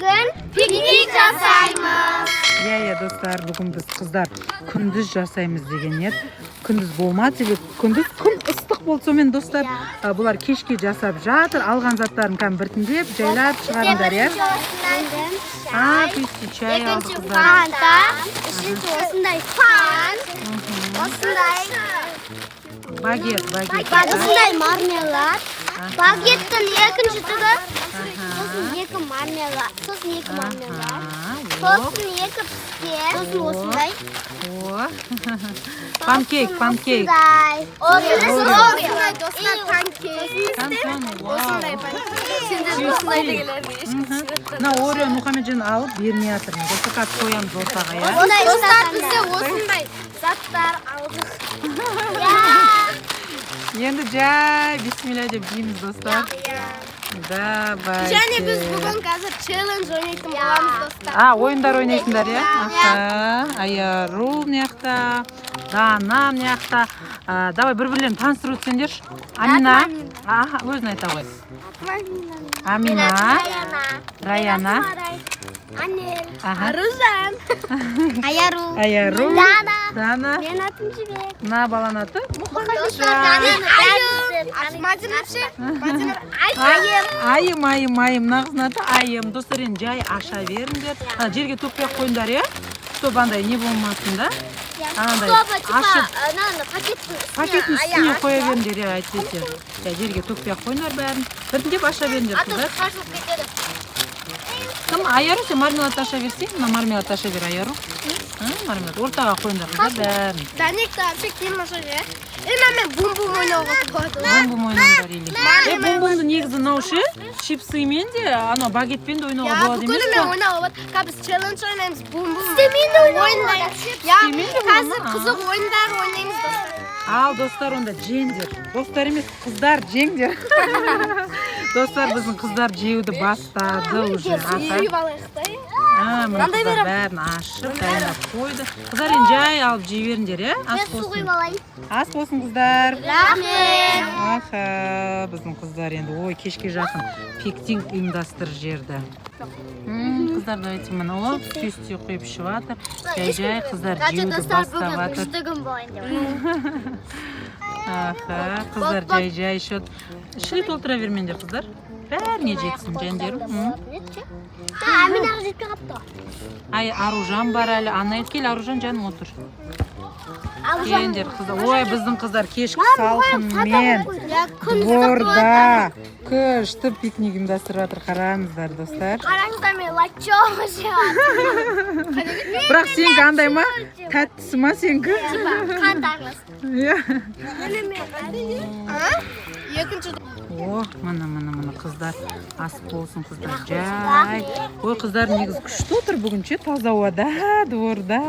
Бүгін пикник жасаймыз. Иә, достар, бүгін біз, қыздар, күндіз жасаймыз деген еді. Күндіз болмады, себебі күндіз күн ыстық болды. Сонымен, достар, бұлар кешке жасап жатыр. Алған заттарын кәдімгі біртіндеп жайлап шығарыңдар, иә. А, песте чай алды Екінші қыздар. Фанта, үшінші осындай фан, осындай Багет, багет. Осындай мармелад, багеттің екінші түрі, сосын екі мармелад, сосын екі мармелад, сосын екі пісте, сосын осындай. О. Панкейк, панкейк. Осындай. Осындай, достар, панкейк. Антон, вау. Сендер осындай дегендерді ешкім Мына Орео Мұхамеджан алып бермей жатыр. Достар, қазір қоямыз ортаға, иә. Осындай. Достар, бізде осындай заттар алдық. Енді жай бисмилля деп жейміз, достар. Давайте. Және біз бүгін қазір челлендж ойнайтын боламыз, достар. А, ойындар ойнайсыңдар, иә? Аха. Аяру мына жақта, Дана мына жақта. А, давай бір бірлерін таныстырып өтсеңдерші. Амина. Аха, өзің айта ғой. Амина, Раяна. Анель. Аха. Аружан. Аяру. Аяру. Дана. Дана. Менің атым Жібек. Мына баланың аты Мұхамеджан. Айым. Мадина ше? Мадина. Айым. Айым, Айым, Айым. Мына қыздың аты Айым. Достар, енді жай аша беріңдер. Ана жерге төкпей ақ қойыңдар, иә? Чтобы андай не болмасын да. Анандай Чтобы, типа, ашып ананы пакеттің үстіне пакеттің үстіне қоя беріңдер, иә, әйтпесе. Иә, жерге төкпей ақ қойыңдар бәрін. Біртіндеп аша беріңдер, А то қыздар. шашылып кетеді. Кім, Аяру, сен мармелад аша берсең, мына мармелад аша бер, Аяру. А, мармелад ортаға қойыңдар, қыздар, бәрін. Даник та вообще кейін ашады, иә? Е, мына бум бум ойнауға болады. Бум бум ойнаңдар или. Е, бум бумды негізі мынау ше, чипсымен де, анау багетпен де ойнауға Иә, болады емес бүкілімен па? ойнауға болады. Қазір біз челлендж ойнаймыз, бум бум. Істемен де ойнауға ойнаймыз. Иә, Істемен де болады қазір ма? қызық ойындар ойнаймыз, достар. Ал, достар, онда жеңдер. Достар емес, қыздар, жеңдер. Достар, біздің қыздар жеуді бастады уже. Аха. Үйіп алайық та, иә? А, мына қыздар бәрін ашып, дайындап қойды. Қыздар, енді жай алып жей беріңдер, иә? Ас Мен су болсын. құйып алайын. Ас болсын, қыздар. Рахмет. Аха, біздің қыздар енді, ой, кешке жақын пикник ұйымдастырып жерді. Қыздар, давайте, міне, о, үсті құйып ішіп жатыр. Жай жай қыздар Короче, жеуді достар, бастап бүгін жатыр. күшті күн болайын деп. Аха, қыздар жай жай ішіп. Ішіне толтыра бермеңдер, қыздар. Бәріне жетсін, жандарым. А, Аминаға жетпей қалыпты. Ай, Аружан бар әлі. Анель, кел, Аружан, жаным, отыр. Келіңдер, қыздар. Ой, біздің қыздар кешкі салқынмен Күн дворда күшті пикник ұйымдастырып жатыр. Қараңыздар, достар. Қараңыздар, мен лачок жеп. Бірақ сенікі андай ма? Тәттісі ма сенікі? Қант аралас. Иә. А? Екінші. О, міне, міне, міне, қыздар, ас болсын, қыздар, жай. Ой, қыздар, негізі күшті отыр бүгін ше, таза ауада, дворда.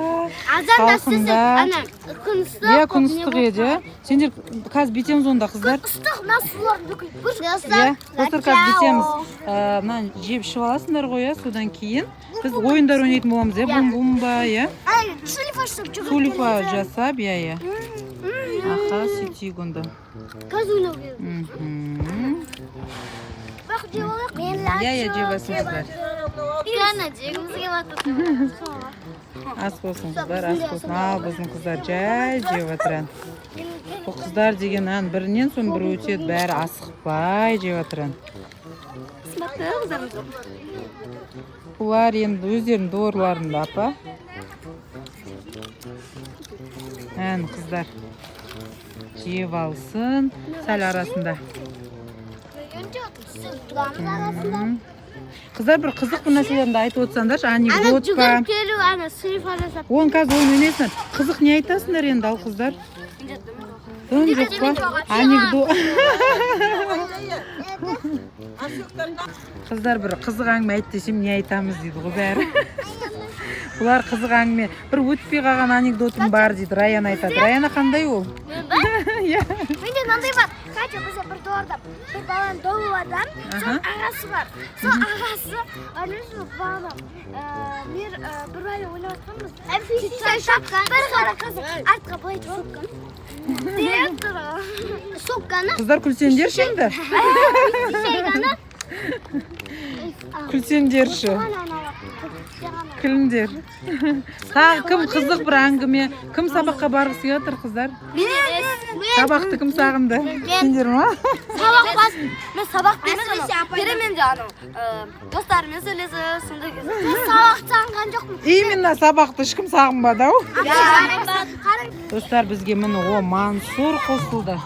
Азанда Салқында. Ана күн ыстық. Иә, күн ыстық еді. Иә. Сендер қазір бүйтеміз онда, қыздар. Ыстық, мына сулар бүкіл. Иә, достар, қазір бүйтеміз. Мынаны жеп ішіп аласыңдар ғой, иә, содан кейін біз ойындар ойнайтын боламыз, иә, бум бум ба, иә. Ай, сулифа жасап жүгіріп. Сулифа жасап, иә, иә. Аха, сөйтейік онда. Қазір ойнау керек. Бірақ жеп алайық. Мен Иә, иә, жеп алсын, қыздар. Кәні, жегіміз келіп жатыр. Ас болсын, қыздар, ас болсын. Ал, біздің қыздар жай жеп жатыр. Ән. Бұл қыздар деген ән бірінен соң бірі өтеді, бәрі асықпай жеп жатыр. Ән. Бұлар енді өздерінің дворларында, апа. Ән, қыздар жеп алсын сәл арасында. Тұрамыз арасында. Қыздар, бір қызық бір нәрселерді айтып отырсаңдаршы, Ана анекдот па? жүгіріп келу, ана сулифа жасап. Оны қазір ойын ойнайсыңдар. Қызық не айтасыңдар енді, ал, қыздар? Дым жоқ па? Анекдот. Қыздар, бір қызық әңгіме айт десем, не айтамыз дейді ғой бәрі. Бұлар қызық әңгіме. Бір өтпей қалған анекдотым бар дейді. Раяна айтады. Раяна, қандай ол? Мен ба? Иә. Менде мынандай бар. Короче, бізде бір дворда бір баланың досы адам, сол ағасы бар. Сол ағасы, ана баланы, мен бір бала ойнап жатқанбыз. Бір қара қыз артқа былай соққан. Директор. Соққаны. Қыздар, күлсеңдерші енді. Шайғаны. Күлсеңдерші. Ана Күліңдер. Тағы кім қызық бір әңгіме? Кім сабаққа барғысы келіп жатыр, қыздар? Сабақты кім сағынды? Сендер ма? Сабақ бас, мен сабақ емес, анау переменде анау достарыммен сөйлесіп, сондай кезде. Мен сабақ сағынған жоқпын. Именно сабақты ешкім сағынбады ау. Қараң. Достар, бізге міне, о, Мансур қосылды,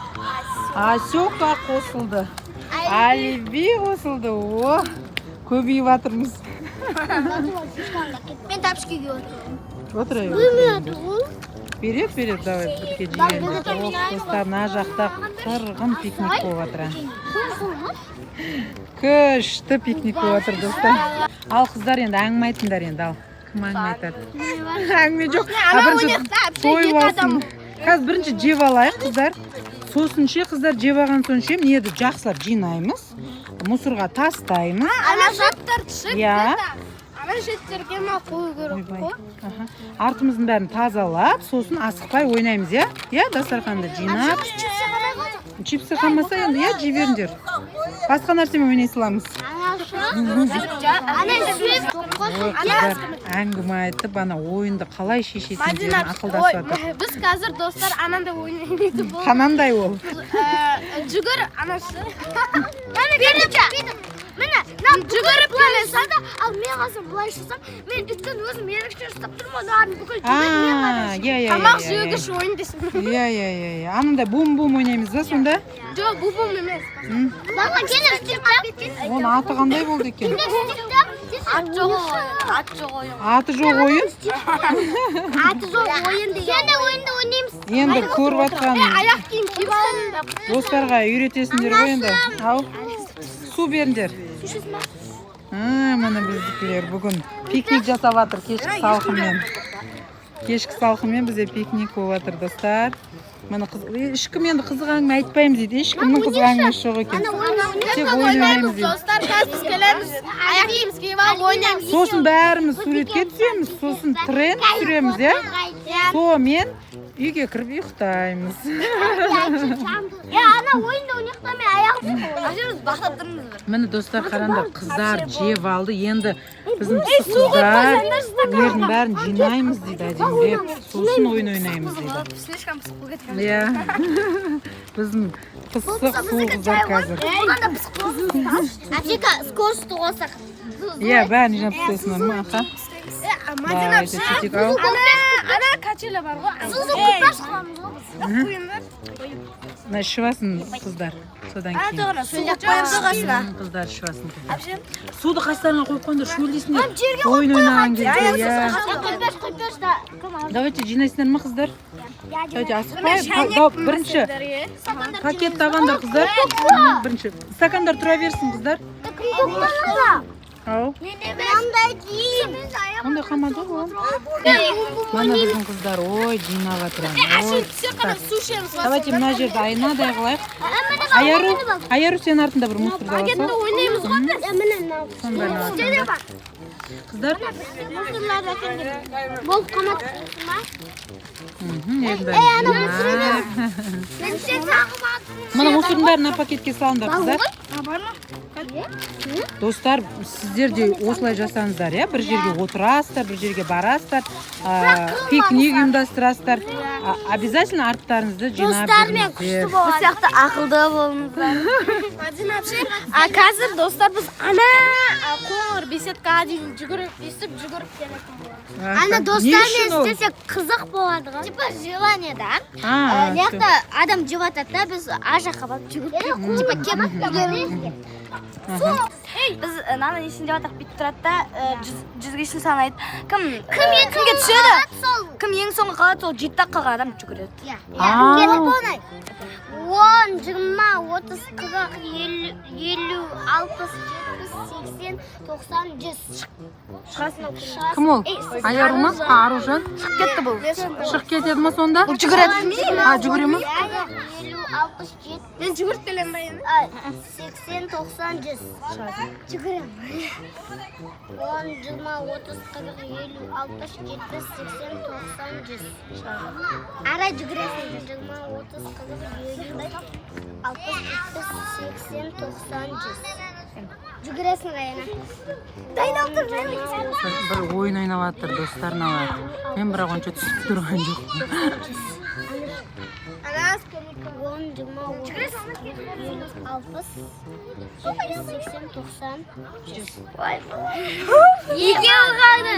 Асека қосылды, Алиби қосылды. О, көбейіп жатырмыз. Мен тапочки киіп отырмын. Отыра бер. Береді, береді. Давай бірге жейміз. Ох, достар, мына жақта қырғын пикник болып жатыр, а. Күшті пикник болып жатыр, достар. Ал, қыздар, енді әңгіме айтыңдар енді. Ал, кім әңгіме айтады? Әңгіме жоқ. А, бірінші тойып алсын қазір, бірінші жеп алайық, қыздар. Сосын ше, қыздар, жеп алған соң ше, мына жерді жақсылап жинаймыз, мусорға тастаймыз. Ана заттар түсіп, Иә. ана шеттерге ма қою керек Ойбай. қой. Аха. Артымыздың бәрін тазалап, сосын асықпай ойнаймыз, иә? Иә, дастарханды жинап. Чипсы қалмаса енді, иә, жей беріңдер. Басқа нәрсемен ойнай саламыз. Ой, қыздар әңгіме айтып, ана ойынды қалай шешетіндерін ақылдасып жатыр. Ой, біз қазір, достар, анандай ойын ойнайтын болдық. Қанандай ол? Жүгір анасы. Міне, мына жүгіріп келе да, ал мен қалсам, былай ұстасам, мен өйткені өзім ерекше ұстап тұрмын ғой, мыналардың бүкіл жүгір мен ғана. А, иә, иә. Тамақ иә, иә. жегіш ойын дейсің. Иә, анандай бум бум ойнаймыз ба сонда? Жоқ, бу бум емес. Бала, келе. Оның аты қандай болды екен? Ат жоқ ойын. Ат жоқ ойын. Аты жоқ ойын. Аты жоқ ойын деген. Сен де ойынды ойнаймыз. Енді көріп жатқан Аяқ киім киіп алып. достарға үйретесіңдер ғой енді. Ау, су беріңдер. А, міне, біздікілер бүгін пикник жасап жатыр кешкі салқынмен. Кешкі салқынмен бізде пикник болып жатыр, достар. Міне, қыз, ешкім енді қызық әңгіме айтпаймыз дейді. Ешкімнің қызық әңгімесі жоқ екен. Тек ойын ойнаймыз дейді. Достар, қазір біз келеміз. Аяқ киімімізді киіп алып ойнаймыз. Сосын бәріміз суретке түсеміз, сосын тренд түсіреміз, иә? Сонымен үйге кіріп ұйықтаймыз. Я ана ойынды ойнайық мен аяғым. Біз бақтап тұрмыз бір. Міне, достар, қараңдар, қыздар жеп алды. Енді біздің пысық қыздар нердің бәрін жинаймыз дейді әдемілеп, сосын ойын ойнаймыз дейді. Слишком пысық болып кеткен. Иә, біздің пысық сұлу қыздар қазір. Одан да пысық болсын. Африка скоростьті қосақ. Иә, бәрін жинап тастайсыңдар ма? Аха. Мадина. Давайте сөйтейік, ау. Ана качеля бар ғой. Су құйпаш қыламыз ғой біз. Құйыңдар. Мына ішіп алсын қыздар, содан кейін. Сөйлеп қоямыз қасына. Қыздар ішіп алсын. Суды қастарыңа қойып қойыңдар, шөлдейсіңдер Жерге. Ойын ойнаған кезде, иә. Құйпаш, құйпаш да. Давайте, жинайсыңдар ма, қыздар? Давайте, асықпай. Бірінші пакет табаңдар, қыздар. Бірінші стакандар тұра берсін, қыздар. Ау. Мынандай киім. Ондай қалмады ғой. Мына біздің қыздар, ой, жинап жатыр. Ой. Тек қана су ішеміз. Давайте мына жерді айнадай қылайық. Аяру, Аяру, сен артында бір мусорды ала Пакетті сал. ойнаймыз ғой біз. Міне, мынау. Соның бәрін аласыңдар. Қыздар. Мусорларды әкелдім. Болып қалмады ма? Енді бәрін. Мен сен сағымадым. Мына мусордың бәрін мына пакетке салыңдар, қыздар. Бар ма? Достар, сіздер де осылай жасаңыздар, иә? Бір жерге отырасыздар, бір жерге барасыздар, пикник ұйымдастырасыздар. Обязательно арттарыңызды жинап Достармен күшті жүріңіздер. болады. Бұл сияқты ақылды болыңыздар. Мадина әпше, а қазір, достар, біз ана қоңыр беседкаға дейін жүгіріп, өйстіп жүгіріп келетін боламыз. Ана Не достармен үшін ол? істесек қызық болады ғой. Типа желание да. А, Мына жақта адам жеп жатады да, біз ар жаққа барып жүгіріп келіп, типа келіп үлгереміз. Біз мынаны несін деп жатырық, бүйтіп тұрады да, 100-ге шейін санайды. Кім Кім ең кімге соңғы түседі, қалады, сол. Кім ең соңғы қалады, сол жеті ақ қалған адам жүгіреді. Иә. А. Келіп оңай. 10, 20, 30, 40, 50, 50, 60, 70, 80, 90, 100. Шығасың. Кім ол? Аяру ма? А, Аружан? Шығып кетті бұл. Шығып кетеді ма сонда? Бұл жүгіреді. А, жүгіре ма? 50, 60, 70, Мен жүгіріп келемін ба енді? 80, 90, 100. Жүгіремін. 10, 20, 30, 40, 50, 60, 70, 80, 90, 100. Ара жүгіресің. 20, 30, 40, 50, 60, 70, 80, 90, 100. Жүгіресің, Раяна. Дайындалып тұр. Бір ойын ойнап жатыр достар мыналар. Мен бірақ онша түсініп тұрған жоқпын. 10, 20, 30, 50, 60, 80, 90, 100. Екеуі қалды.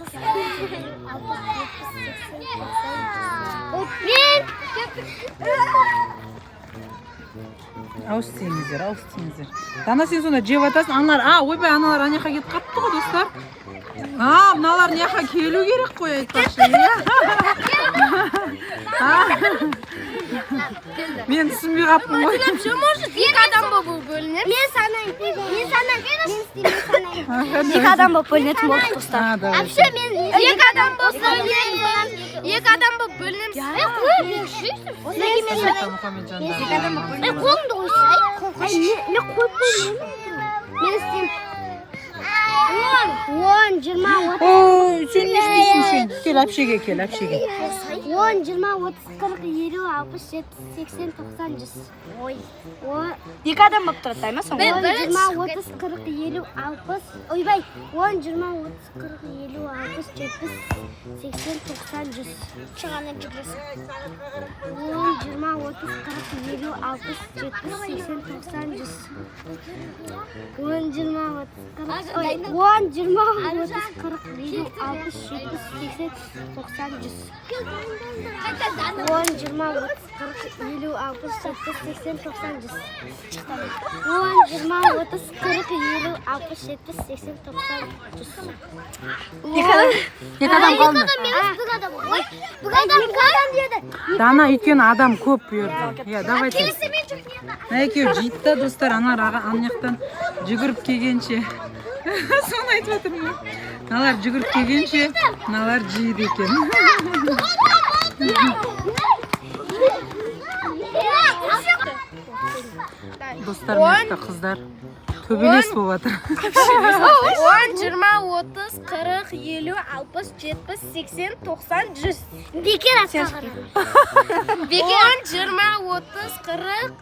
60, 70, 80, 90, 100. Мен. Ауыз тиіңіздер, ауыз тиіңіздер. Дана, сен сонда жеп жатасың. Аналар, а, ойбай, аналар ана жаққа кетіп қалыпты ғой, достар. А, мыналар мына жаққа келу керек қой, айтпақшы, иә. А, мен түсінбей қалыппын ғой. Екі адам болып бөлінеді. Мен санаймын. Мен санаймын. Мен істеймін, мен санаймын. Екі адам болып бөлінетін болдық, достар. А, давай. Вообще мен Екі адам болса, екі адам болып бөлінеміз. Ей, қой, мен Тоқта, Мұхамеджан, давай. Ей, қолыңды қойсай. Мен қойып қойдым. Мен істеймін. 10, 20, 30. Ой, сен не істейсің сен? Кел, әпшеге кел, әпшеге. 10, 20, 30, 40, 50, 60, 70, 80, 90, 100. Ой. Екі адам болып тұрады, ма соңғы? 10, 20, 30, 40, 50, 60. Ойбай. 10, 20, 30, 40, 50, 60, 70, 80, 90, 100. Шығаннан жүгіресің. 10, 20, 30, 40, 50, 60, 70, 80, 90, 100. 10, 20, 30, 40, ой, 10, 20, 30, 40, 50, 60, 70, 80, 90, 100. 10, 20, 30, 40, 50, 60, 70, 80, 90, 100. 10, 20, 30, 40, 50, 60, 70, 80, 90, 100. Екі адам қалды. Бір адам ғой. Бір адам ғой деді. Дана, өйткені адам көп бұл жерде. Иә, давайте. Мына екеуі жейді да, достар, аналар аға ана жақтан жүгіріп келгенше. Соны айтып жатырмын ғой. Мыналар жүгіріп келгенше, мыналар жейді екен. Достар, мына жақта қыздар төбелес болып жатыр. 10, 20, 30, 40, 50, 60, 70, 80, 90, 100. Бекер атқа қарады. 10, 20, 30, 40,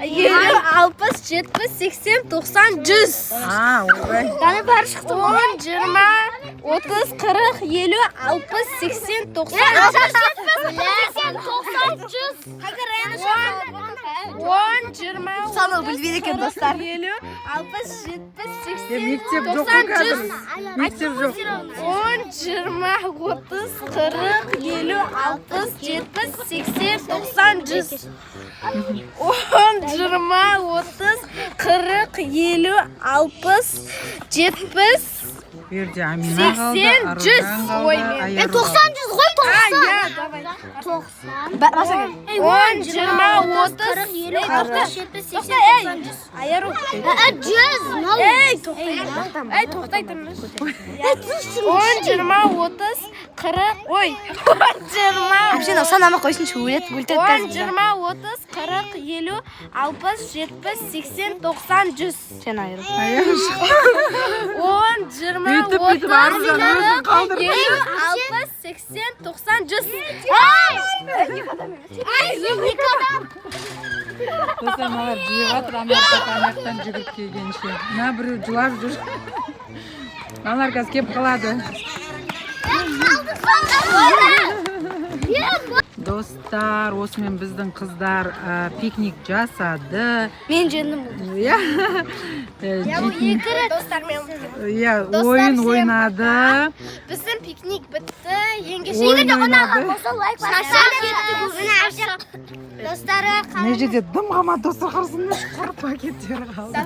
50, 60, 70, 80, 90, 100. А, ойбай. Дана, бәрі шықты. 10, 20, 30, 40, 50, 60, 80, 90, 80, 90, 100. 10, 20, Санау білмейді екен, достар. 50, 60, 70, Е, 80, мектеп жоқ қой 90, қазір. 100. Мектеп жоқ. 10, 20, 30, 40, 50, 60, 70, 80, 90, 100. 10, 20, 30, 40, 50, 60, 70, Бұл жерде Амина қалды, 80, Аружан 100. қалды, Ой, мен- Аяру 90, 100 ғой, 90. иә, давай. 90. Баса кел. 10, 20, 30, 40, 50, 60, 70, 80, 90, 100. Аяру. 100. Ей, тоқтай. Ей, тоқтай тұрыңыз. 10, 20, 30, 40, ой, 10, 20, Әпше, мынау санамай қойсыншы, өледі, өлтіреді 10, қазір бізді. 20, 30, 40, 50, 60, 70, 80, 90, 100. Сен, Айыру. Аяру шықты. 10, 20, Бүйтіп, бүйтіп 30, Аружан өзін қалдырды. 50, 60, 80, 90, 100. Ай, екі адам. Достар, мыналар жеп жатыр, аналар ана жақтан жүгіріп келгенше. Мына біреу жылап жүр. Аналар қазір келіп қалады. Достар, осымен біздің қыздар пикник жасады. Мен жеңдім. Иә. Достармен. Иә, ойын всем ойнады. Біздің пикник бітті. Еңгеше Ойын ойнады. Болса, лайк басып кеттік. Достар, Мына жерде дым қалмады, достар, қарасаңдаршы, құр пакеттер қалды.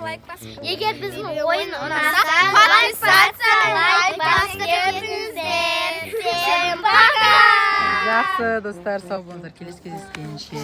Лайк басып. Егер біздің ойын ұнаса, Подписаться, лайк басып кетіңіздер. Всем пока! Жақсы, достар, сау болыңыздар. Келесі кездескенше.